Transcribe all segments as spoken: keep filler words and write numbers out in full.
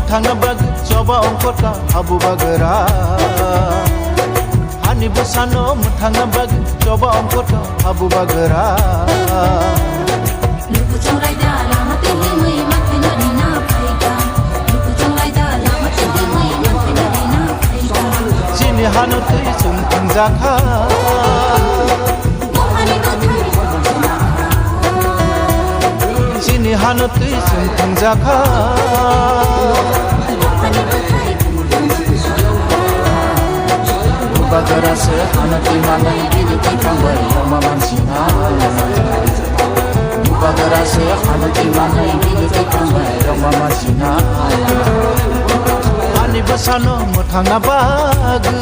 Thangna bagwi choba ongkota habu bagra. Hani bwsano mwthangna bagwi choba ongkota habu bagra. Luku chonglai da lama twi himwi mankhe no rina phaikha. Luku chonglai da lama twi himwi mankhe no rina phaikha. Chini hano twi chwng thwngjakha. Chini hano twi chwng thwngjakha. Bubagra se hano twi manwi bini twi thangbai rwma mansina. Bubagra se hano twi manwi bini twi thangbai rwma mansina. Ani bwsano mwthangna bagwi.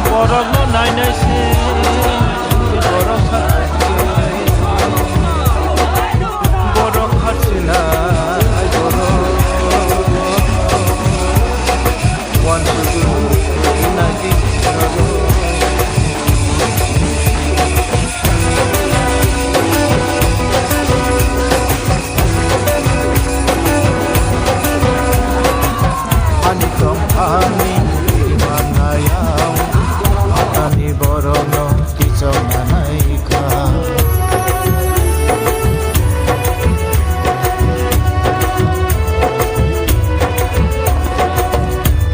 Borokno nainai se, borok khatsinai, borok khatsinai, borok. One, two, three, four, nine, eight, nine. Ani tongthani manayang, ani borokno kichongna naikha.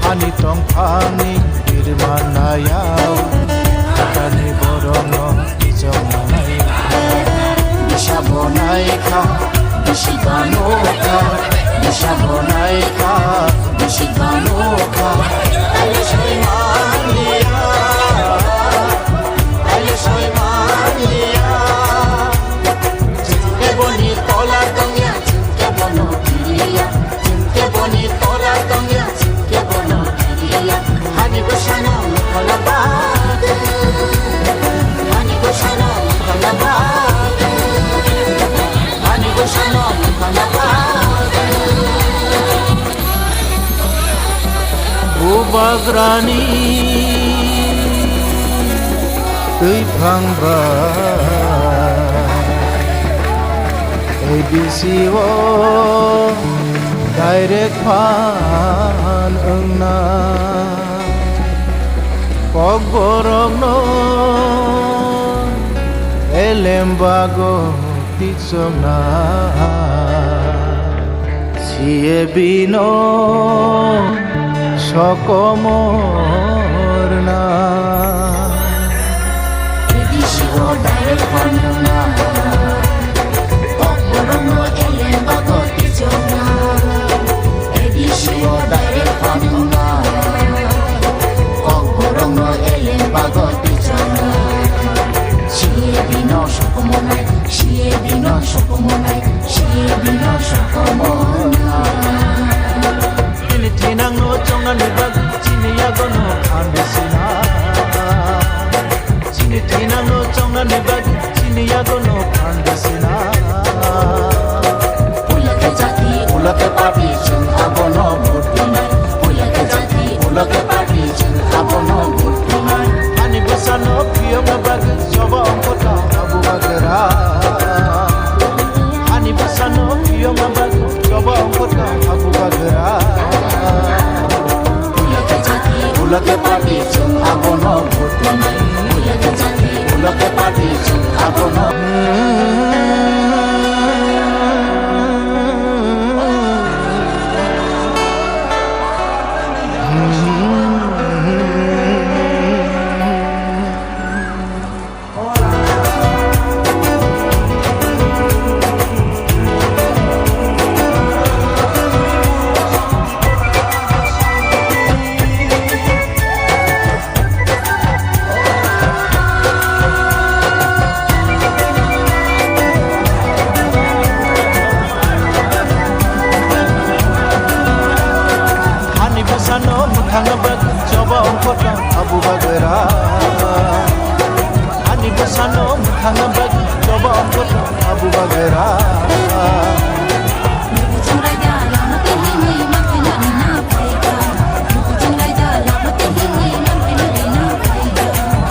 Ani tongthani birmanayang, ani borokno Bisa bo naikha, bisi banokha, bisa bo naikha, bisi banokha. Ayo soi manya, ayo soi manya. Chwng khe boni tola tongya, chwng khe bono kiriya. Chwng khe boni tola tongya, chwng khe bono kiriya. Hani bwsano mokholna bagwi, hani bwsano mokholna bagwi, hani bwsano mokholna bagwi. Bubagrani twi phang ba A D C o direct phan wngna. Kokborokno elem bago tichokna. C A B no sokomorna. A D C o direct phan wngna. Kokborokno elem bago tichokna. A D C o direct phan wngna. Kokborokno elem bago tichokna. C A B no sokomornai, C A B no sokomornai, C A B no sokomornai. Chini thinangno chongnani bagwi chini yagono khan sina. Chini thinangno chongnani bagwi chini yagono khan sina. Puila khe jati, ulo khe party, chwng abono vote rinai. Puila khe jati, ulo khe party, chwng abono vote rinai. Ani bwsano phiyokna bagwi choba ongkota habu bagra. Ani bwsano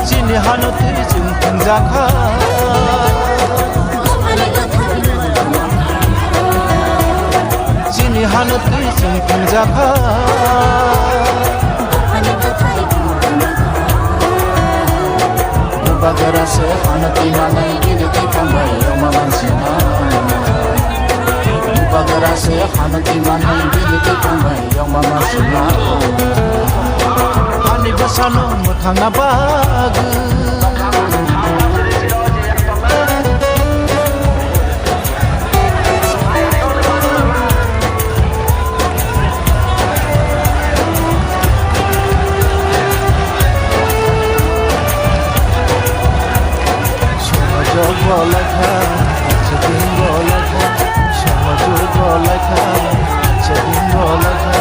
Chini hano twi chwng thwngjakha. Chini hano twi chwng thwngjakha. Bubagra se hano twi manai bini twi tongbai yoma mansina. Bubagra se hano twi manai bini twi tongbai yoma mansina. Ani bwsano mwthangna bagwi. Songojok bo laikha, chwng bo laikha, songojok bo laikha, chwng bo laikha.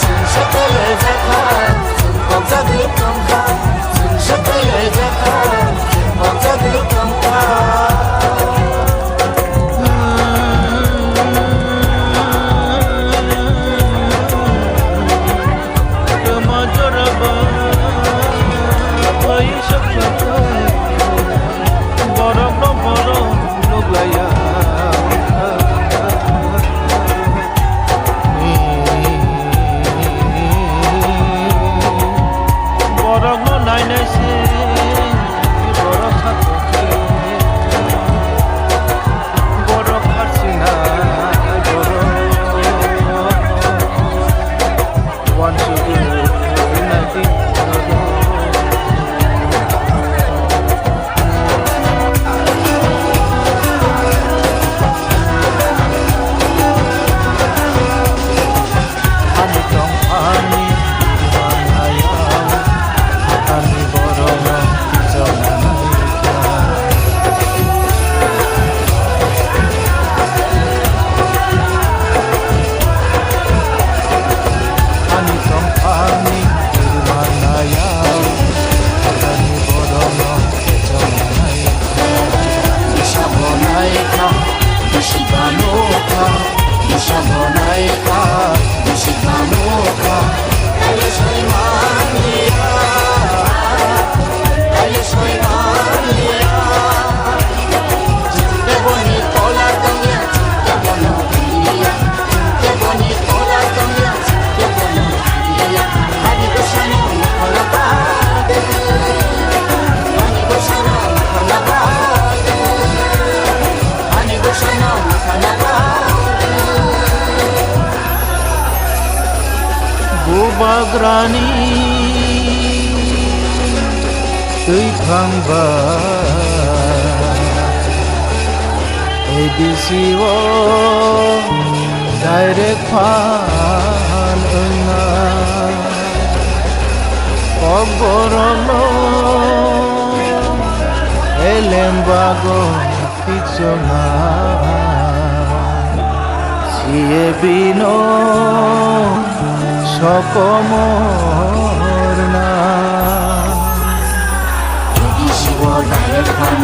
Chwng se tei laikha, chwng kok jagwi tongkha, chwng se tei laikha, chwng kok jagwi tongkha. Borokno borok nuklaiya. Borokno nainai se borok sakokhe. Borok harsina borok. One, two, three, nineteen. Ani tongphani manaya, ani borokno twijlangnaikha. Ani tongphani manaya, ani borokno twijlangnaikha. Bwsa bo naikha, bwswk ba nukha, bwsa bo naikha, bwswk ba nukha. Ayo soi manya, ayo soi manya. Teboni tola tongya, tebono tongya. Teboni tola tongya, tebono tongya. Ani bwsano mokholna bagwi, ani bwsano mokholna bagwi, ani bwsano mokholna bagwi. Bubagrani twi thangba A D C o direct phan wngna. Kokborokno elem bago pichongnai, C A B no sokomorna. A D C o direct phan